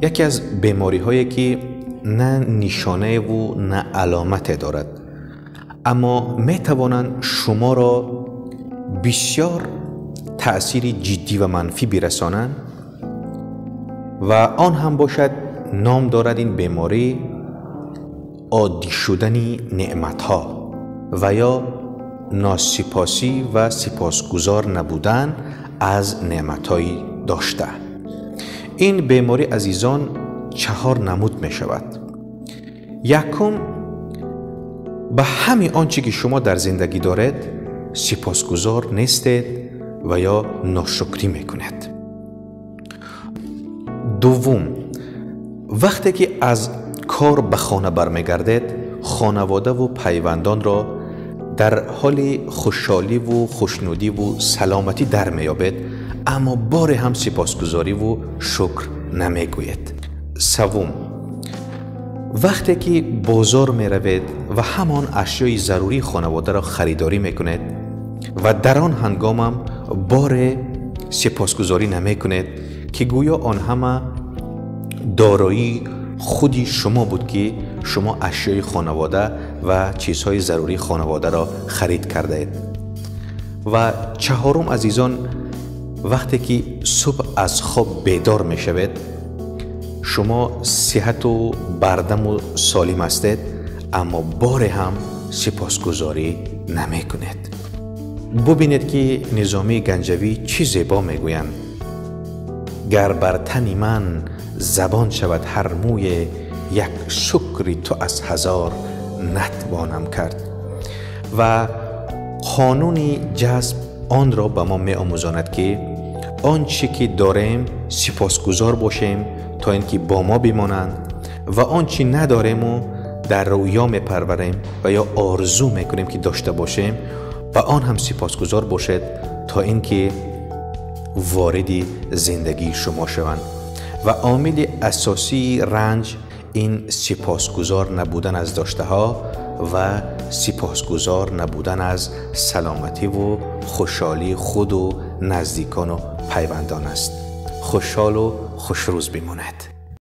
Яке аз бемориҳое ки на нишонаеву на аломате дорад, аммо метавонанд шуморо бисёр таъсири ҷиддӣ ва манфӣ бирасонанд ва он ҳам бошад ном дорад ин беморӣ оддӣ шудани неъматҳо ва ё носипосӣ ва сипосгузор набудан аз неъматҳои дошта. Ин беморӣ, азизон, чаҳор намуд мешавад. Якум, ба ҳами он чӣ ки шумо дар зиндагӣ доред сипосгузор нестед ва ё ношукрӣ мекунед. Дуввум, вақте ки аз кор ба хона бармегардед, хонаводаву пайвандонро дар ҳоли хушҳоливу хушнудиву саломатӣ дар меёбед, аммо боре ҳам сипосгузориву шукр намегӯед. Севум, вақте ки бозор меравед ва ҳамон ашёи зарурии хонаводаро харидорӣ мекунед ва дар он ҳангомам боре сипосгузорӣ намекунед, ки гӯё он ҳама дороии худи шумо буд, ки шумо ашёи хонавода ва чизҳои зарурии хонаводаро харид кардаед. Ва чаҳорум, азизон, вақте ки субҳ аз хоб бедор мешавед, шумо сиҳату бардаму солим ҳастед, аммо боре ҳам сипосгузорӣ намекунед. Бубинед, ки Низомии Ганҷавӣ чӣ зебо мегӯянд: гар бар тани ман забон шавад ҳар мӯе, як шукри ту аз ҳазор натвонам кард. Ва қонуни ҷазб онро ба мо меомӯзонад, ки он чӣ ки дорем сипосгузор бошем, то ин ки бо мо бимонанд, ва он чӣ надорему дар рӯё мепарварем ва ё орзу мекунем ки дошта бошем, ба он ҳам сипосгузор бошед, то ин ки вориди зиндагии шумо шаванд. Ва омили асосии ранҷ ин сипосгузор набудан аз доштаҳо ва сипосгузор набудан аз саломативу хушҳолии худу наздикону пайвандон аст. Хушҳолу хушрӯз бимонед.